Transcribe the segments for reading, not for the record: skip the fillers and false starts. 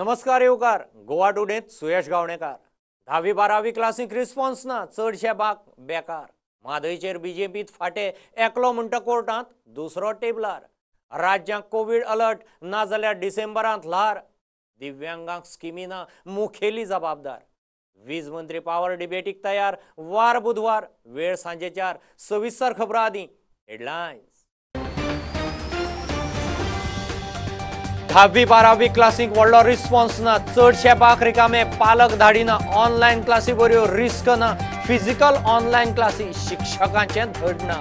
नमस्कार येवकार गोवा टुडेंत सुयश गावणेकार। धावी बारावी क्लासीक रिस्पॉन्स ना, चडशे बाग बेकार। म्हादयचेर बीजेपीत फाटे, एकलो म्हणटा कोर्टांत, दुसरो टेबलार। राज्यांक कोवीड अलर्ट ना जाल्यार डिसेंबरांत ल्हार। दिव्यांगांक स्किमी ना, मुखेली जबाबदार। वीज मंत्री पावर डिबेटीक तयार, वार बुधवार वेळ सांजे 4। सविस्तर खबरां आदी हेडलायन्स। धावी बारावी क्लासीक व्हडलो रिस्पॉन्स ना, चडशे बाक रिकामे, पालक धाडिना। ऑनलायन क्लासी बऱ्यो, रिस्क ना, फिजिकल ऑनलायन क्लासी शिक्षकांचें धड ना।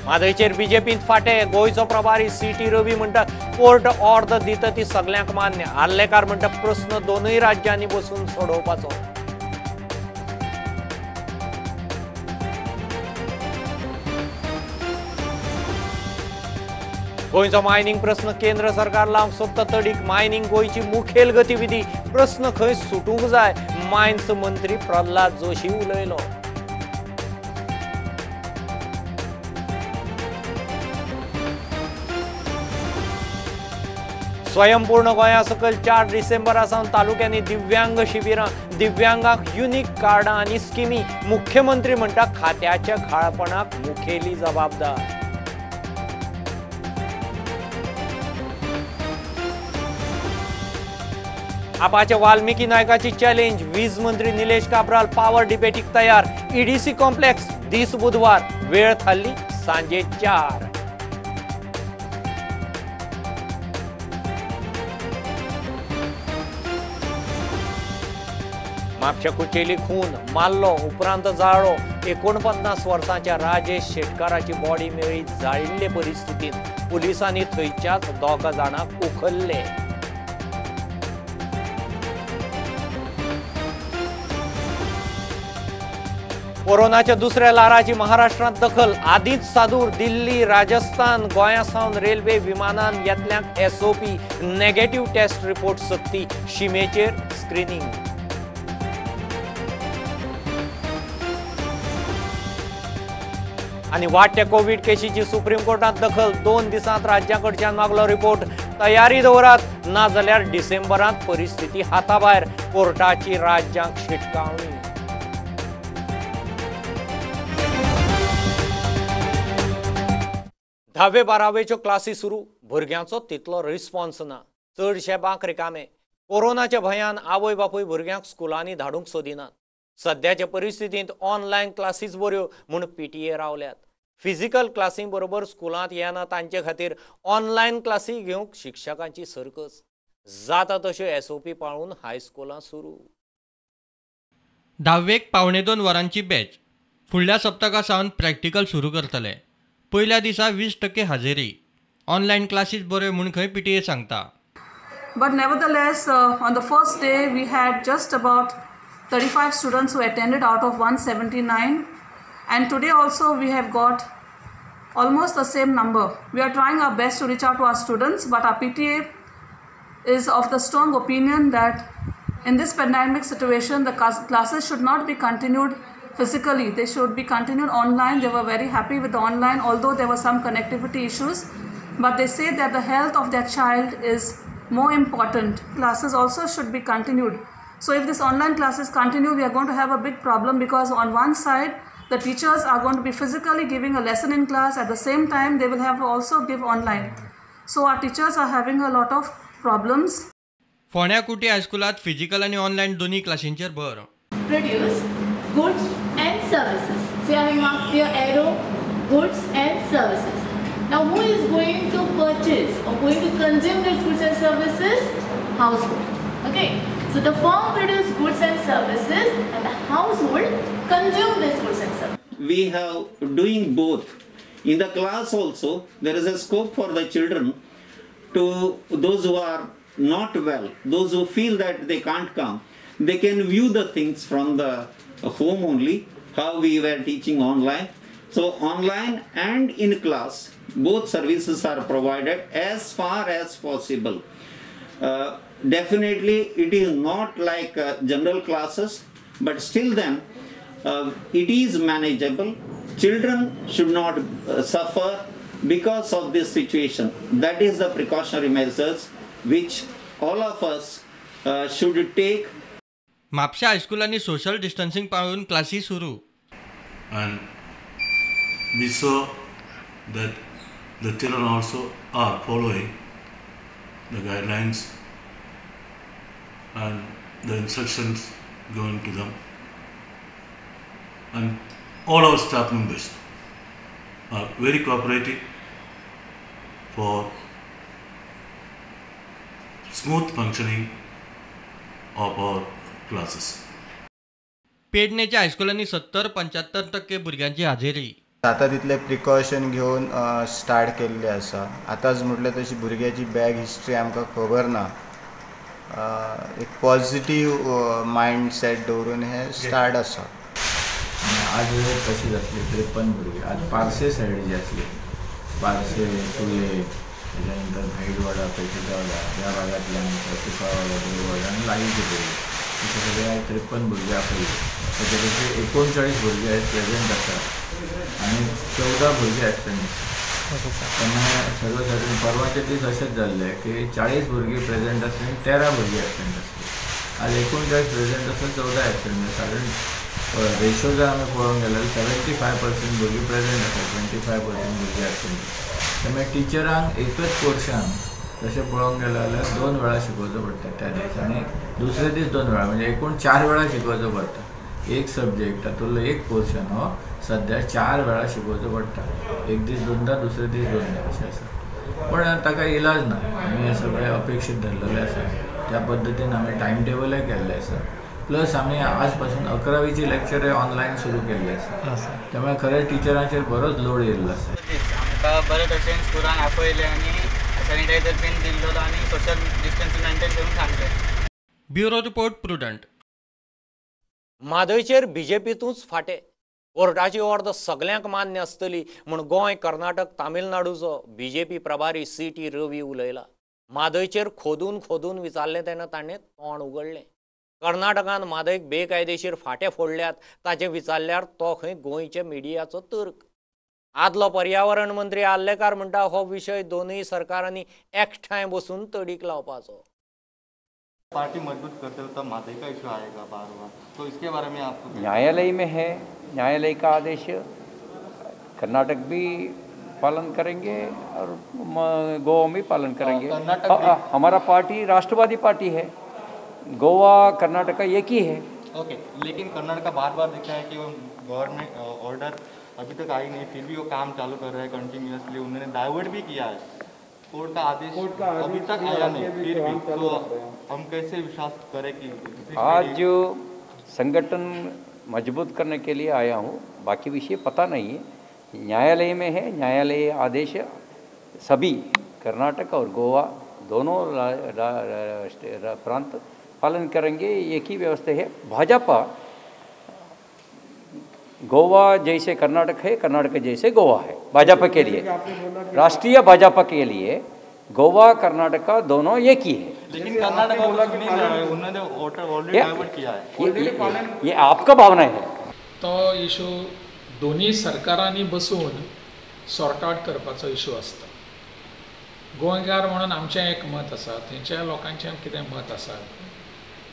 म्हादयचेर बीजेपींत फाटे, गोंयचो प्रभारी सी.टी. रवी म्हणटा कोर्ट ऑर्द दिता ती सगल्यांक मान्य। आर्लेकार म्हणटा प्रस्न दोनूय राज्यांनी बसून सोडोवपाचो। गोंयचो मायनिंग प्रस्न केंद्र सरकार लावंक सोदता तडीक। मायनिंग गोंयची मुखेल गतिविधी, प्रस्न खंय सुटूंक जाय, मायन्स मंत्री प्रल्हाद जोशी उलयलो। स्वयंपूर्ण गोंया सकयल 4 डिसेंबरा सावन तालुक्यांनी दिव्यांग शिबिरां, दिव्यांगांक युनिक कार्डां आनी स्किमी। मुख्यमंत्री म्हणटा खात्याच्या घाळपणाक मुखेली जबाबदार। आपाच्या वाल्मिकी नायकाची चॅलेंज, वीज मंत्री निलेश काब्राल पावर डिबेटीक तयार। ईडीसी कॉम्प्लेक्स दीस बुधवार, वेळ थारली सांजे 4। म्हापशा कुचेली खून, मारलो उपरांत जाळो। 49 वर्सांच्या राजेश शेटकाराची बॉडी मेळ्ळी जाळिल्ले परिस्थितींत। पुलिसांनी थंयच्याच 2 जाणांक उखल्ले। कोरोनाच्या दुसऱ्या ल्हाराची महाराष्ट्रांत दखल, आदींच सादूर। दिल्ली, राजस्थान, गोंया सावन रेल्वे विमानान येतल्यांक एसओपी, नेगेटिव्ह टेस्ट रिपोर्ट सक्ती, शिमेचेर स्क्रिनींग। आनी वाडट्या कोवीड केशीची सुप्रीम कोर्टांत दखल, 2 दिसांत राज्यां कडच्यान मागलो रिपोर्ट। तयारी दवरात, ना जाल्यार डिसेंबरांत परिस्थिती हाताभायर, कोर्टाची राज्यांक शिटकावणी। धावे बारावेच्यो क्लासी सुरू, भुरग्यांचो तितलो रिस्पॉन्स ना, चडशे बांक रिकामे। कोरोनाच्या भंयान आवय बापूय भुरग्यांक स्कुलांनी धाडूंक सोदिनात। सद्याच्या परिस्थितींत ऑनलायन क्लासीस बऱ्यो म्हूण पीटीए रावल्यात। फिजिकल क्लासी बरोबर स्कुलांत येना तांचे खातीर ऑनलायन क्लासी घेवंक शिक्षकांची सर्कस। जाता तश्यो एसओपी पाळून हायस्कुलां सुरू। धावेक 1.75 वरांची बॅच फुडल्या सप्तका सावन प्रॅक्टिकल सुरू करतले। पयल्या दिसा 20% हाजेरी। ऑनलायन क्लासीस बऱ्यो म्हूण खंय पीटीए सांगता। But nevertheless, on the first day we had just about 35 students who attended out of 179, and today also we have got almost the same number. We are trying our best to reach out to our students, but our PTA is of the strong opinion that in this pandemic situation the classes should not be continued physically, they should be continued online. They were very happy with the online, although there were some connectivity issues, but they say that the health of their child is more important. Classes also should be continued. So if this online classes continue, we are going to have a big problem, because on one side the teachers are going to be physically giving a lesson in class, at the same time they will have to also give online. So our teachers are having a lot of problems. फोंड्या कुटी हायस्कुलात physical आनी online दोन्ही क्लासींचेर भर। Produce goods and services. See, I have marked here arrow, goods and services. Now who is going to purchase or going to consume these goods and services? Household. Okay. So the firm produces goods and services and the household consume these goods and services. We have doing both. In the class also there is a scope for the children to those who are not well, those who feel that they can't come, they can view the things from the home only, how we were teaching online. So online and in class, both services are provided as far as possible. Definitely it is not like general classes, but still then it is manageable. Children should not suffer because of this situation. That is the precautionary measures which all of us should take. Mapusa हायस्कुलांनी social distancing पाळून क्लासी सुरू. And we saw that the children also are following the guidelines and the instructions given to them, and all our staff members are very cooperative for smooth functioning of our classes. पेडणेच्या हायस्कुलांनी 70-75% भुरग्यांची हाजेरी. जाता तितले precaution घेवन start केल्ले आसा. आतांच म्हटल्यार तशी भुरग्याची बॅक हिस्ट्री आमकां खबर ना. एक पॉझिटिव्ह मायंड सेट दवरून हे स्टार्ट आसा. आज कशी आसली 53 भुरगे. आज पार्से सायड जी आसली, पार्से, तुळे, त्याच्यानंतर भाईडवाडा, पेठेवाडा ह्या भागातल्यान, तुकावाडा, देववाडा आनी लागींचे भुरगे, अशे सगळे आज 53 भुरगे आपयले. त्याच्यापैकी 39 भुरगे आहेत प्रेझेंट आसा आनी 14 भुरगे ॲबसेंट आसा. तेन्ना सर्वसाधारण परवाचे दीस अशेंच जाल्ले की 40 भुरगीं प्रेझेंट आसली आनी 13 भुरगीं ॲबसेंट आसली. आज 39 प्रेझेंट आसा, 14 ॲबसेंट. साधारण रेशो जर आमी पळोवंक गेल्यार 75% भुरगीं प्रेझेंट आसा, 25% भुरगीं ॲबसेंट. त्यामुळे टिचरांक एकच पोर्शन तशें पळोवंक गेलें जाल्यार 2 वेळा शिकोवचो पडटा त्या दीस आनी दुसरे दीस 2 वेळा, म्हणजे एकूण 4 वेळा शिकोवचो पडटा. एक सब्जेक्ट तातूंतलो एक पोर्शन हो सद्या 4 वेळा शिकोवचो पडटा. एक दीस 2दा, दुसरे दीस 2दा अशें आसा. पण ताका इलाज ना. आमी हें सगळें अपेक्षीत धरलेलें आसा, त्या पद्दतीन आमी टायम टेबलय केल्लें आसा. प्लस आमी आज पासून 11वीची लेक्चर ऑनलायन सुरू केल्ले आसा. त्यामुळे खरें टिचरांचेर बरोच लोड येयल्लो आसा. आमकां बरे तशेन स्कुलान आपयलें आनी सॅनिटायझर बीन दिल्लो आनी सोशल डिस्टन्सींग मेंटेन करूंक सांगलें. Bureau report, Prudent. म्हादयचेर बीजेपीतूच फाटे. कोर्टाची ऑर्द सगल्यांक मान्य आसतली म्हूण गोंय, कर्नाटक, तामिळनाडूचो बीजेपी प्रभारी सी.टी. रवी उलयला. म्हादयचेर खोदून खोदून विचारलें तेन्ना ताणें तोंड उगडलें. कर्नाटकान म्हादयक बेकायदेशीर फाटे फोडल्यात ताचें विचारल्यार तो खंय गोंयच्या मिडियाचो तर्क. आदलो पर्यावरण मंत्री आर्लेकार म्हणटा हो विशय दोनूय सरकारांनी एकठांय बसून तडीक लावपाचो. पार्टी मजबूत करते हो तब म्हादई का इशू आएगा बार बार, तो इसके बारे में आपको? न्यायालय में है, न्यायालय का आदेश कर्नाटक भी पालन करेंगे और गोवा में भी पालन करेंगे. हमारा पार्टी राष्ट्रवादी पार्टी है, गोवा कर्नाटक का एक ही है. ओके, लेकिन कर्नाटक बार बार दिखा है कि वो गवर्नमेंट ऑर्डर अभी तक आई नहीं, फिर भी वो काम चालू कर रहे हैं कंटिन्यूसली. उन्होंने डाइवर्ट भी किया है, कोर्ट का आदेश अभी तक आया नहीं, फिर भी तो हम कैसे विश्वास करें कि आज जो संगठन मजबूत करने के लिए आया हूँ, बाकी विषय पता नहीं है. न्यायालय में है, न्यायालय आदेश सभी कर्नाटक और गोवा दोनों प्रांत पालन करेंगे, एक ही व्यवस्था है. भाजपा गोवा जैसे कर्नाटक है, कर्नाटक जैसे गोवा है. भाजपा के लिए, राष्ट्रीय भाजपा के लिए गोवा कर्नाटक दोनों एक ही है. लेकिन कर्नाटक उन्होंने ऑलरेडी डाइवर्ट किया है, ये आपका भावना है. तो इशू दोन्ही सरकारांनी बसून सॉर्ट आउट करपाचो इशू आसता. गोंयकार म्हणून आमचें एक मत आसा, थंयच्या लोकांचें कितें मत आसा,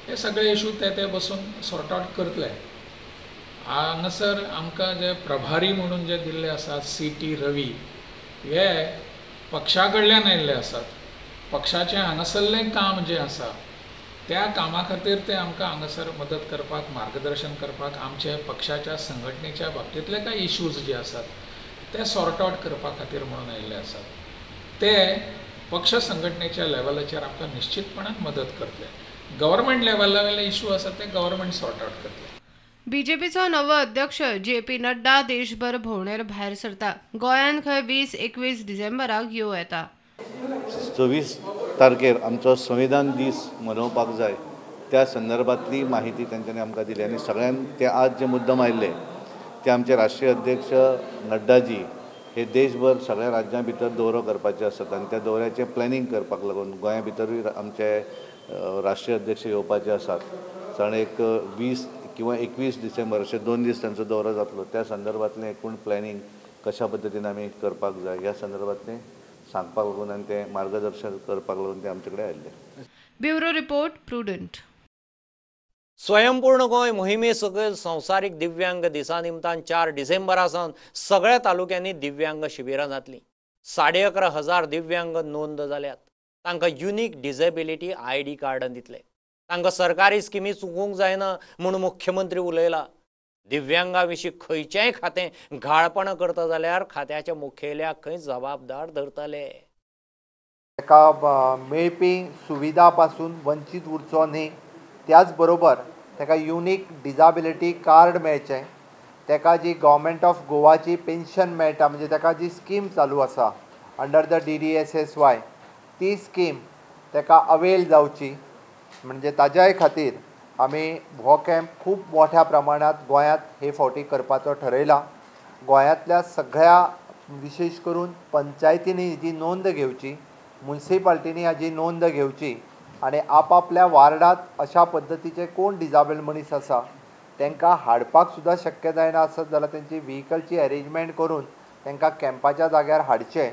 हे सगळे इशू ते ते बसून सॉर्ट आउट करतले. हांगासर आमकां जे प्रभारी म्हणून जे दिल्ले आसात सी.टी. रवी, हे पक्षा कडल्यान आयिल्ले आसात. पक्षाचें हांगासरलें काम जें आसा त्या कामा खातीर ते आमकां हांगासर मदत करपाक, मार्गदर्शन करपाक, आमचे पक्षाच्या संघटनेच्या बाबतींतले कांय इशूज जे आसात ते सॉर्ट आउट करपा खातीर म्हणून आयिल्ले आसात. ते पक्ष संघटनेच्या लेवलाचेर आमकां निश्चितपणान मदत करतले. गव्हर्मेंट लेवला वयले इशू आसात ते गव्हर्मेंट सॉर्ट आउट करतले. बीजेपीचो नवो अध्यक्ष जे.पी. नड्डा देशभर भोंवडेर भायर सरता. गोंयांत खंय 20-21 डिसेंबराक येवं येता. 26 तारखेर आमचो संविधान दीस मनोवपाक जाय त्या संदर्भातली माहिती तांच्यांनी आमकां दिली आनी सगळ्यांक ते आज जे मुद्दम आयिल्ले ते आमचे राष्ट्रीय अध्यक्ष नड्डाजी हे देशभर सगळ्या राज्यां भितर दौरो करपाचे आसात आनी त्या दौऱ्याचें प्लॅनिंग करपाक लागून गोंया भितरूय आमचे राष्ट्रीय अध्यक्ष येवपाचे आसात. साधारण एक 20 किंवा 21 डिसेंबर अशे 2 दीस तांचो दौरो जातलो. त्या संदर्भातलें एकूण प्लॅनिंग कशा पद्दतीन आमी करपाक जाय ह्या संदर्भातलें सांगपाक लागून आनी तें मार्गदर्शन करपाक लागून ते आमचे कडेन आयिल्ले. Bureau report, Prudent. स्वयंपूर्ण गोंय मोहिमे सकयल संवसारीक दिव्यांग दिसा निमतान 4 डिसेंबरा सावन सगळ्या तालुक्यांनी दिव्यांग शिबिरां जातलीं. 11,500 दिव्यांग नोंद जाल्यात. तांकां युनीक डिसेबिलिटी ID कार्डां दितले. तांकां सरकारी स्किमी चुकूंक जायना म्हूण मुख्यमंत्री उलयला. दिव्यांगा विशीं खंयचेंय खातें घाळपणां करता जाल्यार खात्याच्या मुखेल्याक खंय जबाबदार धरतले. ताका मेळपी सुविधा पासून वंचीत उरचो न्ही, त्याच बरोबर ताका युनीक डिजाबिलिटी कार्ड मेळचें, ताका जी गव्हर्मेंट ऑफ गोवाची पेन्शन मेळटा, म्हणजे ताका जी स्कीम चालू आसा अंडर the DDSSY ती स्कीम ताका अवेल जावची, म्हणजे ताज्याय खातीर आमी हो कॅम्प खूब मोठ्या प्रमाणांत गोंयांत हे फावटी करपाचो ठरयला. गोंयांतल्या सगळ्या विशेश करून पंचायतींनी जी नोंद घेवची, मुन्सिपाल्टींनी हाजी नोंद घेवची आनी आपापल्या वार्डांत अशा पद्दतीचे कोण डिजाबल मनीस आसा तांकां हाडपाक सुद्दां शक्य जायना आसत जाल्यार तेंची व्हिकलची अरेंजमेंट करून तांकां कॅम्पाच्या जाग्यार हाडचें,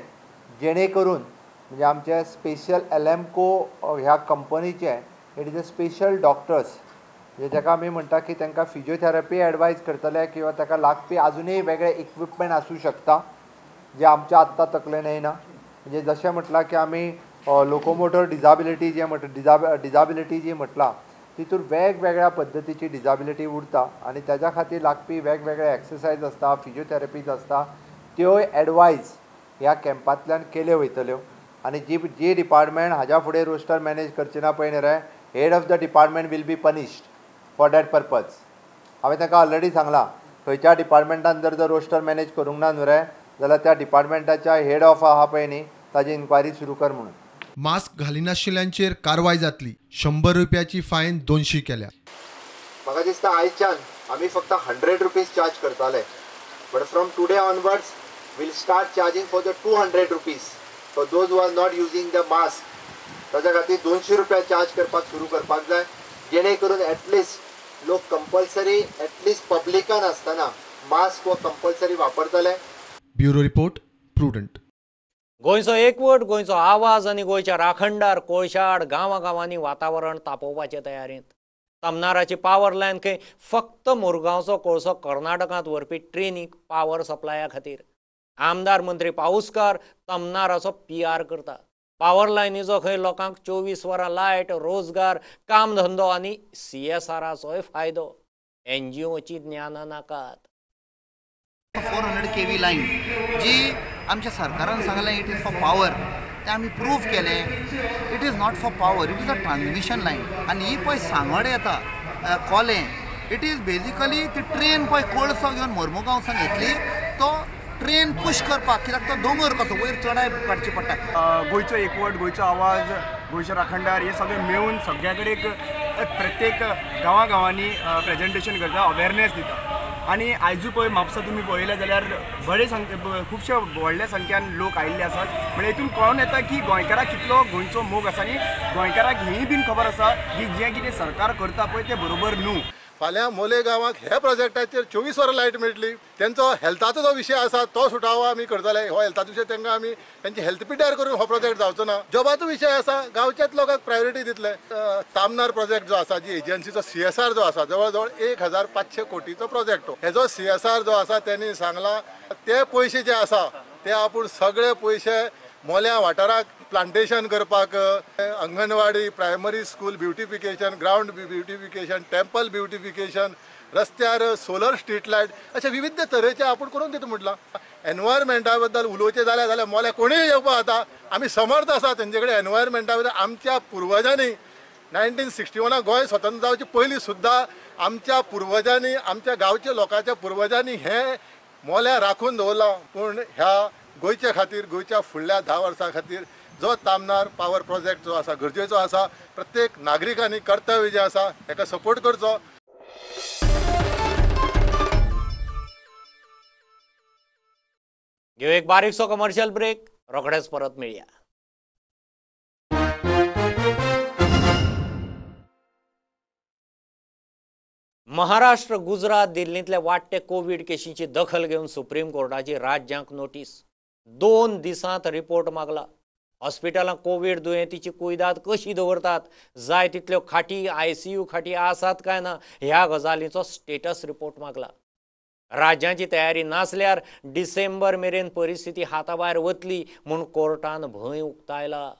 जेणे करून म्हणजे आमचे स्पेशल एलएमको ह्या कंपनीचे it is a special doctors, म्हणजे ताका आमी म्हणटा की तांकां फिजियोथेरपी एडवायज करतले किंवा ताका लागपी आजुनूय वेगळे इक्विपमेंट आसूं शकता जे आमच्या आत्तां तकलेन येना. म्हणजे जशें म्हटलां की आमी लोकोमोटर डिजाबिलिटी जे म्हणटा, डिजाबिलिटी जी म्हटलां तितून वेगवेगळ्या पद्दतीची डिजाबिलिटी उरता आनी ताज्या खातीर लागपी वेगवेगळे एक्सरसायज आसता, फिजियोथेरपीज आसता, त्योय एडवायज ह्या कॅम्पांतल्यान केल्यो वयतल्यो. आनी जी जी डिपार्टमेंट हाज्या फुडें रोस्टर मॅनेज करचे ना पळय न्ही रे, head of the department will be punished for that purpose. हांवें तांकां ऑलरेडी सांगलां, खंयच्या डिपार्टमेंटान जर जर रोस्टर मॅनेज करूंक ना न्हू रे जाल्यार त्या डिपार्टमेंटाच्या हेड ऑफ आहा पळय न्ही ताजी इन्क्वायरी सुरू कर म्हणून. मास्क घालिनाशिल्ल्यांचेर कारवाय जातली. 100 रुपयाची फायन 200 केल्या. म्हाका दिसता आयच्यान आमी फक्त 100 रुपीज चार्ज करताले, but from today onwards will start charging for the 200 rupees for those who are not using the mask. ताज्या खातीर 200 रुपया चार्ज करपाक सुरू करपाक जाय, जेणे करून एटलिस्ट लोक कंपल्सरी एटलिस्ट पब्लिकान आसतना मास्क हो कंपल्सरी वापरतले. Bureau report, Prudent. गोंयचो एकवट, गोंयचो आवाज आनी गोंयच्या राखणदार कोळशाआड गांवागांवांनी वातावरण तापोवपाचे तयारेंत. तमनाराची पावर लायन खंय फक्त मुरगांवचो कोळसो कर्नाटकांत व्हरपी ट्रेनीक पावर सप्लाया खातीर आमदार मंत्री पाऊसकार तमनाराचो PR करता. पावर लायनीचो खंय लोकांक 24 वरां लायट, रोजगार, कामधंदो आनी CSRाचोय फायदो. NGOची ज्ञानां नाकात. 400 kV line जी आमच्या सरकारान सांगलें it is for power, तें आमी प्रूव केलें it is not for power, it is a transmission line. आनी ही पळय सांगड येता कोलें, it is basically ती ट्रेन पळय कोळसो घेवन मोर्मुगांवसान येतली, तो ट्रेन पुश करपाक, कित्याक तो दोंगर कसो वयर चडाय काडची पडटा. गोंयचो एकवट, गोंयचो आवाज, गोंयचे राखणदार हे सगळे मेळून सगळ्या कडेन एक प्रत्येक गांवागांवांनी प्रेजेंटेशन करता, अवेरनेस दिता. आनी आयजूय पळय म्हापसा तुमी पळयलें जाल्यार बरे खुबशे व्हडल्या संख्यान लोक आयिल्ले आसात. म्हणल्यार हितून कळोन येता की गोंयकाराक कितलो गोंयचो मोग आसा आनी गोंयकाराक हेंय बीन खबर आसा की जें कितें सरकार करता पळय तें बरोबर न्हू. फाल्यां मोले गांवाक ह्या प्रोजेक्टाचेर 24 वरां लायट मेळटली. तेंचो हेल्थाचो जो विशय आसा तो सुटावो आमी करतले. हो हेल्थाचो विशय तांकां आमी तेंची हेल्थ पिड्ड्यार करून हो प्रोजेक्ट जावचो ना. जॉबाचो विशय आसा, गांवच्याच लोकांक प्रायोरिटी दितले. तामनार प्रोजेक्ट जो आसा, जी एजन्सीचो CSR जो आसा, जवळ जवळ 1500 कोटीचो प्रोजेक्ट हो. हेजो CSR जो आसा तेणी सांगलां ते पयशे जे आसा ते आपूण सगळे पयशे मोल्या वाठाराक प्लांटेशन करपाक, anganwadi, primary school beautification, ground beautification, temple beautification, रस्त्यार सोलर स्ट्रीट लायट अशे विविध तरेचे आपूण करून दिता म्हटलां. एनवायरमेंटा बद्दल उलोवचें जाल्यार जाल्यार मोल्या कोणूय येवपा जाता. आमी समर्थ आसा तेंचे कडेन एनवायरमेंटा बद्दल. आमच्या पुर्वजांनी 1961 गोंय स्वतंत्र जावचे पयलीं सुद्दां आमच्या पुर्वजांनी, आमच्या गांवच्या लोकांच्या पुर्वजांनी हें मोल्या राखून दवरलां. पूण ह्या गोंयच्या खातीर, गोंयच्या फुडल्या 10 वर्सां खातीर जो तामनार पावर प्रोजेक्ट जो आसा गरजेचो आसा. प्रत्येक नागरिकांनी कर्तव्य जें आसा हेका सपोर्ट करचो. घेऊ एक बारीकसो कमर्शियल ब्रेक, रोखडेच परत मेळया. महाराष्ट्र, गुजरात, दिल्लींतले वाडटे कोवीड केशींची दखल घेवन सुप्रीम कोर्टाची राज्यांक नोटीस. 2 दिसांत रिपोर्ट मागला. हॉस्पिटलां कोवीड दुयेंतीची कुयदाद कशी दवरतात, जाय तितल्यो खाटी, आयसीयू खाटी आसात काय ना, ह्या गजालींचो स्टेटस रिपोर्ट मागला. राज्यांची तयारी नासल्यार डिसेंबर मेरेन परिस्थिती हाताभायर वतली म्हूण कोर्टान भंय उक्तायला.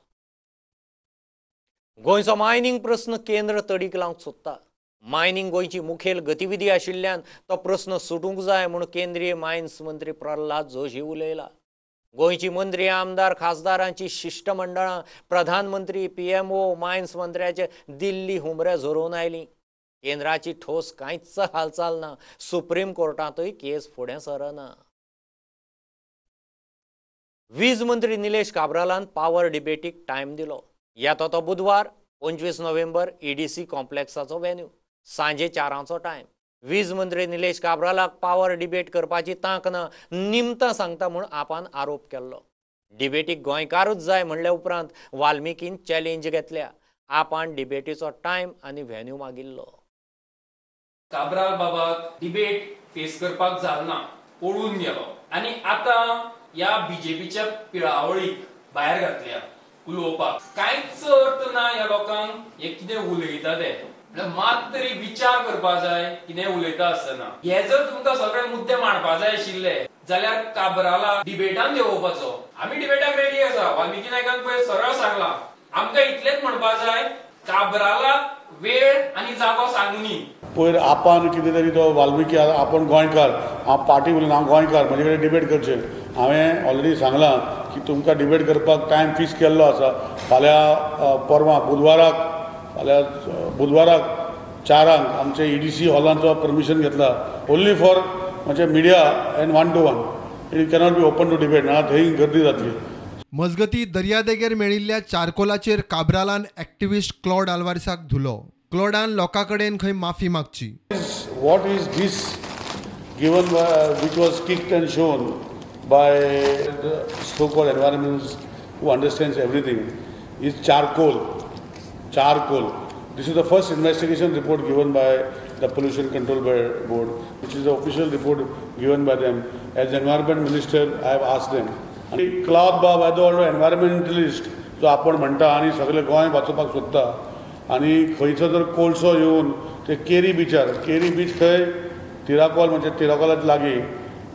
गोंयचो मायनींग प्रस्न केंद्र तडीक लावंक सोदता. मायनींग गोंयची मुखेल गतिविधी आशिल्ल्यान तो प्रस्न सुटूंक जाय म्हूण केंद्रीय मायन्स मंत्री प्रल्हाद जोशी उलयला. गोंयची मंत्री, आमदार, खासदारांची शिश्टमंडळां प्रधानमंत्री, पीएमओ, मायन्स मंत्र्याचे दिल्ली हुमरे झरोवन आयलीं. केंद्राची ठोस कांयच हालचाल ना. सुप्रीम कोर्टांतूय केस फुडें सरना. वीज मंत्री निलेश काब्रालान पावर डिबेटीक टायम दिलो. येता तो बुधवार 25 नोव्हेंबर ईडीसी कॉम्प्लेक्साचो व्हेन्यू, सांजे 4 टायम. वीज मंत्री निलेश काब्रालाक पावर डिबेट करपाची तांक ना, निमतां सांगता म्हूण आपान आरोप केल्लो. डिबेटीक गोंयकारूच जाय म्हणले उपरांत वाल्मिकीन चॅलेंज घेतल्या. आपान डिबेटीचो टायम आनी व्हेन्यू मागिल्लो. काब्राल बाबाक डिबेट फेस करपाक जालना, पळून गेलो आनी आतां ह्या बीजेपीच्या पिळावळीक भायर घातल्या उलोवपाक. कांयच अर्थ ना ह्या लोकांक, हे कितें उलयता ते मात तरी विचार करपा जाय कितें उलयता आसतना. हे जर तुमकां सगळे मुद्दे मांडपा जाय आशिल्ले जाल्यार काब्राला डिबेटान देंवोवपाचो. आमी डिबेटाक रेडी आसा. वाल्मिकी नायकान पळय सरळ सांगला, आमकां इतलेंच म्हणपा जाय, काब्राला वेळ आनी जागो सांगुनी. पयर आपान कितें तरी तो वाल्मिकी आपूण गोंयकार, हांव पार्टी उलयना, हांव गोंयकार, म्हजे कडेन डिबेट करचें. हांवें ऑलरेडी सांगलां की तुमकां डिबेट करपाक टायम फिक्स केल्लो आसा. फाल्यां परवां बुधवाराक, फाल्यां बुधवाराक 4 आमचे ईडीसी हॉलांचो परमिशन घेतला, ओन्ली फॉर म्हणजे media and 1 to 1. It cannot be open to debate, ना थंय गर्दी जातली. मजगती दर्यादेगेर मेळिल्ल्या चारकोलाचेर काब्रालान एक्टिविस्ट क्लॉड आल्वारिसाक धुलो. क्लॉडान लोकां कडेन खंय माफी मागची. What is this given which was kicked and shown by the so called environmentalist who understands everything is charcoal. Charcoal. This is the first investigation report given by the Pollution Control Board, which is the official report given by them. As Environment Minister, I have asked them. आनी Claude बाब एदो व्हडलो environmentalist जो आपण म्हणटा आनी सगळे गोंय वाचोवपाक सोदता, आनी खंयचो जर कोळसो येवन ते केरी बिचार, केरी बीच खंय तिराकोल म्हणजे तिराकोलाच लागीं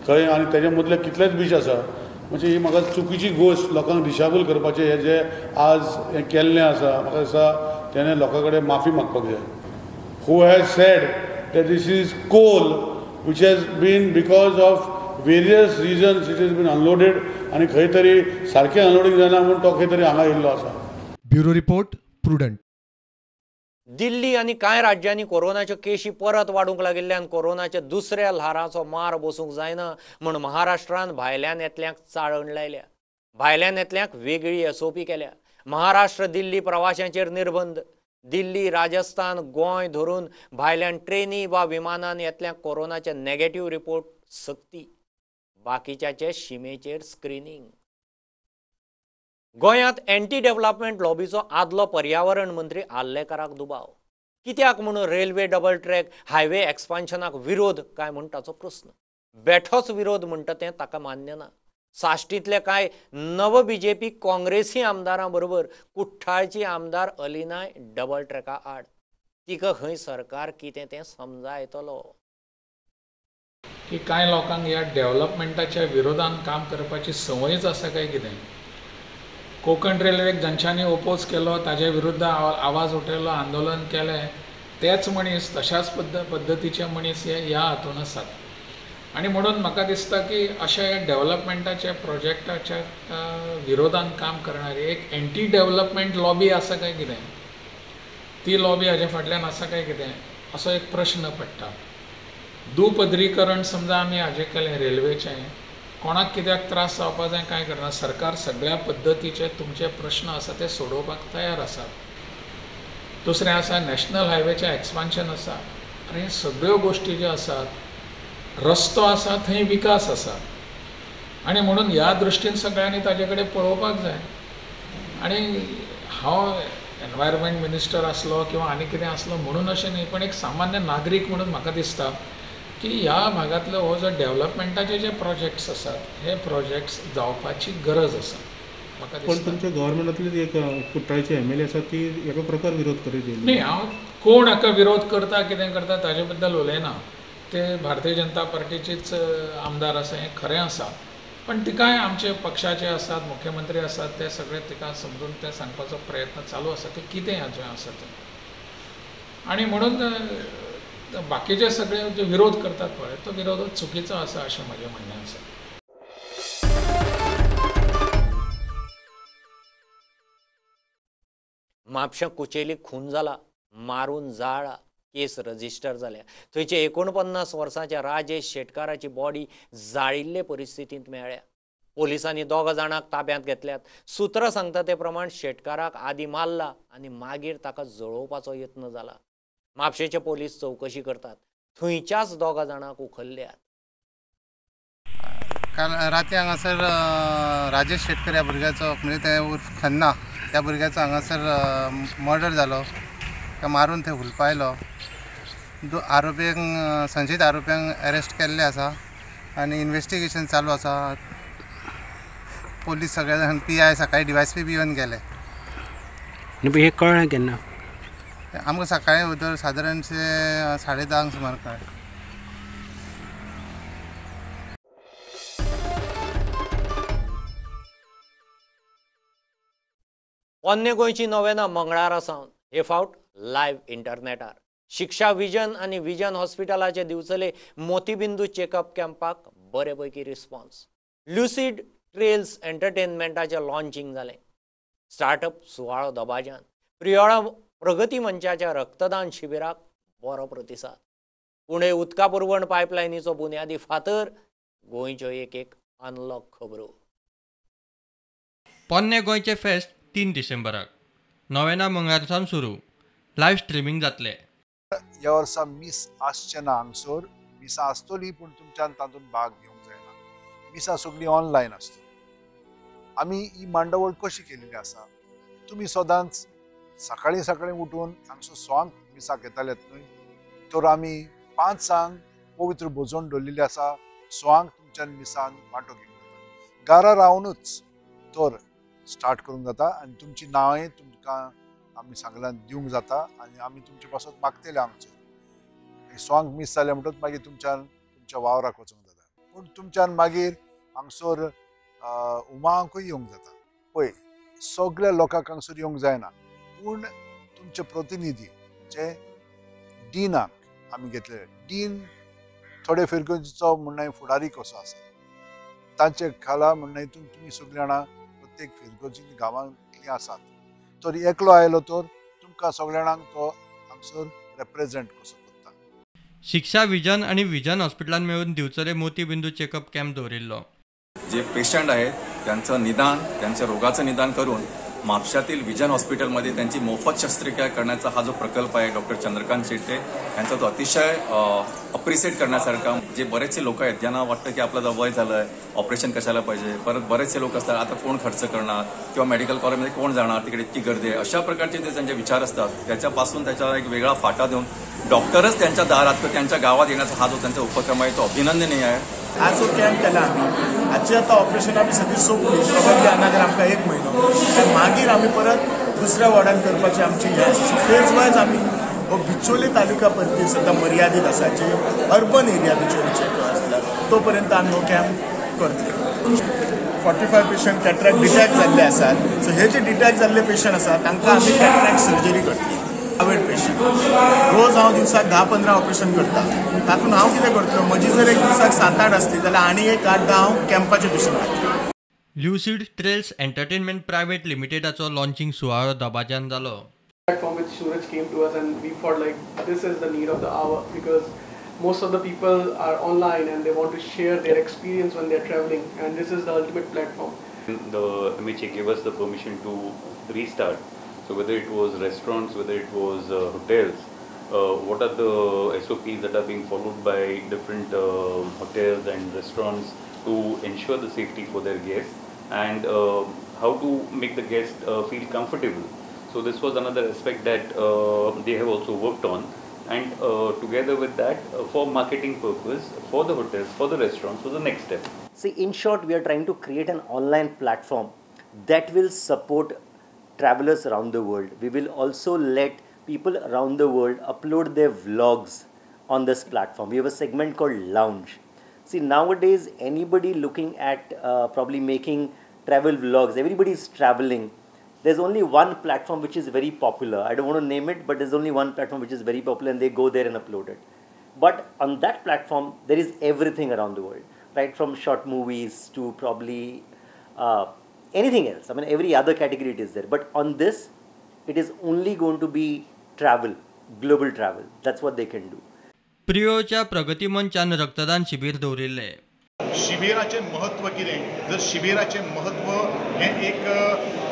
खंय, आनी तेजे मदले कितलेच बीच आसा. म्हणजे ही म्हाका चुकीची गोश्ट लोकांक दिशाभूल करपाचें हें जें आज हें केल्लें आसा, म्हाका दिसता तेणें लोकां कडेन माफी मागपाक जाय. Who has said that this is coal which has been because of various reasons it has been unloaded, आनी खंय तरी सारकें अनलोडींग जायना म्हूण तो खंय तरी हांगा येयल्लो आसा. Bureau report, Prudent. Delhi आनी कांय राज्यांनी कोरोनाच्यो केशी परत वाडूंक लागिल्ल्यान कोरोनाच्या दुसऱ्या ल्हाराचो मार बसूंक जायना म्हूण महाराष्ट्रान भायल्यान येतल्यांक चाळण लायल्या. भायल्यान येतल्यांक वेगळी एसओपी केल्या. महाराष्ट्र दिल्ली प्रवाशांचेर निर्बंध. दिल्ली, राजस्थान, गोंय धरून भायल्यान ट्रेनी वा विमानान येतल्यांक कोरोनाचे नेगेटिव्ह रिपोर्ट सक्ती. बाकीच्याचे शिमेचेर स्क्रिनींग. गोंयांत एंटी डेव्हलपमेंट लॉबीचो आदलो पर्यावरण मंत्री आर्लेकाराक दुबाव. कित्याक म्हूण रेल्वे डबल ट्रॅक हायवे एक्सपान्शनाक विरोध काय म्हूण ताचो प्रस्न. बेठोच विरोध म्हणटा तें ताका मान्य ना. साश्टींतले कांय नव बीजेपी काँग्रेसी आमदारां बरोबर कुठ्ठाळची आमदार अलिनाय डबल ट्रॅका आड. तिका खंय सरकार कितें तें समजायतलो. की कांय लोकांक ह्या डेव्हलपमेंटाच्या विरोधान काम करपाची संवयच आसा काय कितें. कोंकण रेल्वेक जांच्यांनी ओपोज केलो, ताजे विरुद्ध आवाज उठयलो, आंदोलन केलें, तेच मनीस तशाच पद्दतीचे मनीस हे ह्या हातून आसात. आनी म्हणून म्हाका दिसता की अशा ह्या डेव्हलपमेंटाच्या प्रोजेक्टाच्या विरोधान काम करणारी एक एंटी डेव्हलपमेंट लॉबी आसा काय कितें, ती लॉबी हाज्या फाटल्यान आसा काय कितें असो एक प्रश्न पडटा. दुपदरीकरण समजा आमी हाजें केलें रेल्वेचें, कोणाक कित्याक त्रास जावपा जाय कांय करना. सरकार सगळ्या पद्दतीचे तुमचे प्रश्न आसा ते सोडोवपाक तयार आसात. दुसरें आसा नॅशनल हायवेचें एक्सपान्शन आसा. आनी हे सगळ्यो गोश्टी ज्यो आसात, रस्तो आसा थंय विकास आसा, आनी म्हणून ह्या दृश्टीन सगळ्यांनी ताजे कडेन पळोवपाक जाय. आनी हांव एनवायरमेंट मिनिस्टर आसलो किंवा आनी कितें आसलो म्हणून अशें न्ही, पण एक सामान्य नागरीक म्हणून म्हाका दिसता की ह्या भागांतलो हो जो डेव्हलपमेंटाचे जे प्रोजेक्ट्स आसात हे प्रोजेक्ट्स जावपाची गरज आसा म्हाका दिसता. पण तुमच्या गव्हर्मेंटांतली एक कुट्टाळची एमएलए आसा ती एका प्रकार विरोध करीत येयली. न्ही, हांव कोण हाका विरोध करता कितें करता ताजे बद्दल उलयना, ते भारतीय जनता पार्टीचीच आमदार आसा हें खरें आसा, पण तिकाय आमचे पक्षाचे आसात, मुख्यमंत्री आसात, ते सगळे तिका समजून ते सांगपाचो प्रयत्न चालू आसा की कितें हाजें आसा तें. आनी म्हणून बाकीचे सगळे जे विरोध करतात पळय तो विरोध चुकीचो आसा अशें म्हजें म्हणणें आसा. म्हापशें कुचेली खून जाला, मारून जाळा, केस रजिस्टर जाल्या. थंयचे 49 वर्सांच्या राजेश शेटकाराची बॉडी जाळिल्ले परिस्थितींत मेळ्ळ्या. पोलिसांनी 2 जाणांक ताब्यांत घेतल्यात. सूत्रां सांगता ते प्रमाण शेटकाराक आदीं मारला आनी मागीर ताका जळोवपाचो यत्न जाला. म्हापशेचे पोलीस चवकशी करतात. थंयच्याच 2 जाणांक उखल्ल्यात. काल राती हांगासर राजेश शेटकर ह्या भुरग्याचो, म्हणजे ते उर्फ खन्ना त्या भुरग्याचो हांगासर मर्डर जालो. ताका मारून थंय हुलपायलो. आरोपींक, संशयीत आरोपींक अरेस्ट केल्ले आसा आनी इन्वेस्टिगेशन चालू आसा. पोलीस सगळे जाण, पी I सकाळी डीवायएसपी बी येवन गेले. हें कळ्ळें केन्ना? आमकां सकाळीं वयर सादारणशे 10:30 सुमार कळ्ळें. पोन्ने गोंयची नोवेना मंगळारा सावन हे फावट लायव्ह इंटरनेटार. शिक्षा विजन आनी विजन हॉस्पिटलाचे दिवचले मोतीबिंदू चेकअप कॅम्पाक बरे पैकी रिस्पॉन्स. ल्युसीड ट्रेल्स एंटरटेनमेंटाचें लॉन्चिंग जालें. स्टार्टअप सुवाळो दबाज्यान. प्रियोळा प्रगती मंचाच्या रक्तदान शिबिराक बरो प्रतिसाद. पुणे उदका पुरवण पायपलायनीचो बुन्यादी फातर. गोंयच्यो एक एक अनलॉक खबरो. पोन्ने गोंयचें फेस्त 3 डिसेंबराक नोवेना मंगळार सावन सुरू. लायव्ह स्ट्रिमींग जातले. ह्या वर्सा मीस आसचें ना हांगसर, मिसां आसतली पूण तुमच्यान तातूंत भाग घेवंक जायना. मिसां सगळीं ऑनलायन आसतली. आमी ही मांडावळ कशी केल्ली आसा, तुमी सदांच सकाळीं सकाळीं उठून हांगसर 6 मिसाक येतालेत न्हय, तर आमी 5 पवित्र भोजन दवरिल्लें आसा. 6 तुमच्यान मिसान वांटो घेवंक जाता. घरा रावनूच तर स्टार्ट करूंक जाता आनी तुमची नांवांय तुमकां आमी सांगलां दिवंक जाता आनी आमी तुमचे पासत मागतले हांगसर. 6 मीस जालें म्हणटकच मागीर तुमच्यान तुमच्या वावराक वचूंक जाता. पूण तुमच्यान मागीर हांगसर उमांकूय येवंक जाता. पळय सगळ्या लोकांक हांगसर येवंक जायना, पूण तुमचे प्रतिनिधी जे डिनाक आमी घेतले, डीन थोडे फिरगर्जीचो म्हणणें फुडारी कसो आसा तांचे खाला म्हणणें तुमी सगळीं जाणां प्रत्येक फिरगर्जी गांवांतलीं आसात. तर एकलो आयलो तर तुमकां सगळ्या जाणांक तो हांगसर रेप्रेजेंट कसो करता. शिक्षा विजन आनी विजन हॉस्पिटलान मेळून दिवचले मोतीबिंदू चेकअप कॅम्प दवरिल्लो. जे पेशंट आहेत त्यांचं निदान, त्यांच्या रोगाचं निदान करून म्हापशातील विजन हॉस्पिटलमध्ये त्यांची मोफत शस्त्रक्रिया करण्याचा हा जो प्रकल्प आहे डॉक्टर चंद्रकांत शेट्टे यांचा, तो अतिशय अप्रिसिएट करण्यासारखा. जे बरेचसे लोक आहेत ज्यांना वाटतं की आपलं वय झालं आहे, ऑपरेशन कशाला पाहिजे, परत बरेचसे लोक असतात आता कोण खर्च करणार किंवा मेडिकल कॉलेजमध्ये कोण जाणार, तिकडे इतकी गर्दी आहे, अशा प्रकारचे जे त्यांचे विचार असतात त्याच्यापासून त्याचा एक वेगळा फाटा देऊन डॉक्टरच त्यांच्या दारात किंवा त्यांच्या गावात येण्याचा हा जो त्यांचा उपक्रम आहे तो अभिनंदनीय आहे. आज जो कॅम्प केला आमी हाची आतां ऑपरेशनां बी सगळीं सोंपली, प्रोबेबली अनादर आमकां 1 म्हयनो, मागीर आमी परत दुसऱ्या वॉर्डान करपाची आमची हें आसा. सो फेज वायज आमी हो बिचोले तालुका परती सद्या मर्यादीत आसा, जे अर्बन एरिया बिचोलीचे आसला तो पर्यंत आमी हो कॅम्प करतले. 45 पेशंट कॅट्रॅक्ट डिटॅक्ट जाल्ले आसात. सो हे जे डिटॅक्ट जाल्ले पेशंट आसा तांकां आमी कॅट्रॅक्ट सर्जरी करतली. प्रायवेट पेशंट रोज हांव दिवसाक 10-15 ऑपरेशन करता, तातूंत हांव कितें करतलो, म्हजी जर एक दिवसाक 7-8 आसली जाल्यार आनी एक 8-10 हांव कॅम्पाचे पेशंट घातले. ल्युसीड ट्रेल्स एंटरटेनमेंट प्रायव्हेट लिमिटेडाचो लॉन्चिंग सुवाळो दबाज्यान जालो. Platform which Suraj came to us and we thought like this is the need of the hour because most of the people are online and they want to share their experience when they are traveling and this is the ultimate platform. The MHA gave us the permission to restart. So whether it was restaurants, whether it was hotels, what are the SOPs that are being followed by different hotels and restaurants to ensure the safety for their guests and how to make the guest feel comfortable. So this was another aspect that they have also worked on, and together with that for marketing purpose, for the hotels, for the restaurants, was the next step. See, in short, we are trying to create an online platform that will support travelers around the world. We will also let people around the world upload their vlogs on this platform. We have a segment called Lounge. See, nowadays, anybody looking at probably making travel vlogs, everybody is traveling. There's only one platform which is very popular. I don't want to name it, but there's only one platform which is very popular, and they go there and upload it. But on that platform, there is everything around the world, right? From short movies to probably anything else. I mean, every other category it is there. But on this, it is only going to be travel, global travel. That's what they can do. प्रियोच्या प्रगती मंचान रक्तदान शिबीर दवरिल्लें. शिबिराचें म्हत्व कितें? जर शिबिराचें म्हत्व हें एक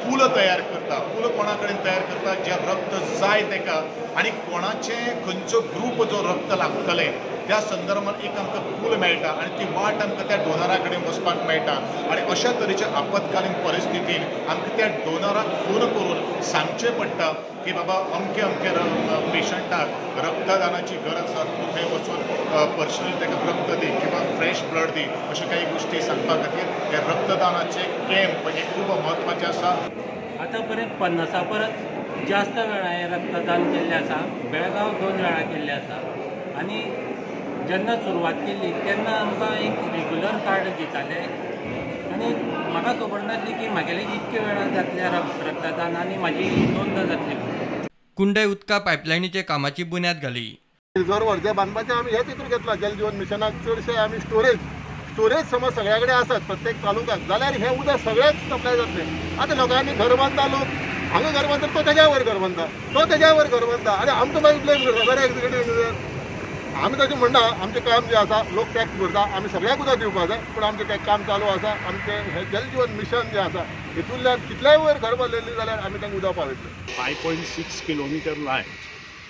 पूल तयार करता, पूल कोणा कडेन तयार करता? जे रक्त जाय तेका आनी कोणाचें खंयचो ग्रूप जो रक्त लागतलें त्या संदर्भात एक आमकां पूल मेळटा आनी ती वाट आमकां त्या डोनरा कडेन वचपाक मेळटा. आनी अशा तरेच्या आपत्कालीन परिस्थितीन आमकां त्या डोनराक फोन करून सांगचें पडटा की बाबा अमके अमके पेशंटाक रक्तदानाची गरज आसा, तूं थंय वचून पर्सनली ताका रक्त दी किंवा फ्रेश ब्लड दी. अश्यो काही गोश्टी सांगपा खातीर हे रक्तदानाचे कॅम्प हे खूब म्हत्वाचे आसा. आतां पर्यंत 50 परस जास्त वेळा हें रक्तदान केल्लें आसा. बेळगांव 2 वेळा केल्लें आसा. आनी जेन्ना सुरवात केल्ली तेन्ना आमकां एक रेगुलर कार्ड दिताले आनी म्हाका खबर नासली की म्हागेलें इतके वेळा जातलें रक्तदान आनी म्हाजी नोंद जातली. कुंडय उदका पायपलायनीचे कामाची बुन्याद घाली. रिजर्वर जे बांदपाचें आमी हेच हितून घेतला. जल जीवन मिशनाक चडशे आमी स्टोरेज समज सगळ्या कडेन आसात प्रत्येक तालुक्याक, जाल्यार हें उदक सगळ्याक सप्लाय जातलें. आतां लोकांनी घर बांदता, लोक हांगा घर बांदता, तो तेज्या वयर घर बांदता, तो तेज्या वयर घर बांदता आनी आमकां मागीर ब्लेम करता. बरें एक्झिक्युटीव आमी तशें म्हणना, आमचें काम जें आसा लोक टॅक्स भरता, आमी सगळ्याक उदक दिवपाक जाय, पूण आमचें तें काम चालू आसा. आमचें हें जल जीवन मिशन जें आसा हितूंतल्यान कितल्याय वयर घर बांदलेलीं जाल्यार आमी तांकां उदक पावयतले. 5.6 kilometer line,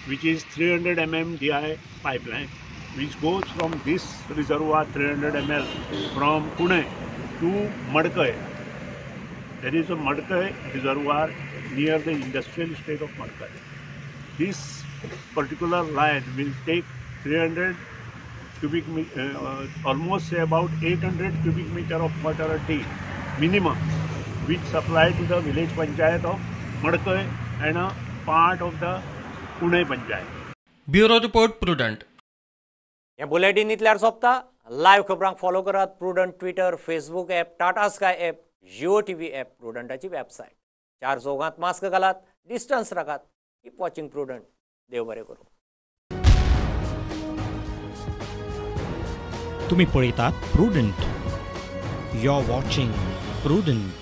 which is 300 mm DI pipeline, which goes from this reservoir 300 ml from Pune to Madkai. There is a Madkai reservoir near the industrial estate of Madkai. This particular line will take 300 cubic, almost say about 800 cubic meter of water a day minimum, which supply to the village panchayat of Madkai and a part of the Pune panchayat. Bureau report, Prudent. हे bulletin इतल्यार सोंपता. Live खबरांक follow करात Prudent Twitter, Facebook app, Tata Sky app, Jio TV app, प्रुडंटाची website. 4 चौगांत mask घालात, distance राखात. Keep watching Prudent. देव बरें करूं. तुम्ही पळयतात Prudent. You are watching Prudent.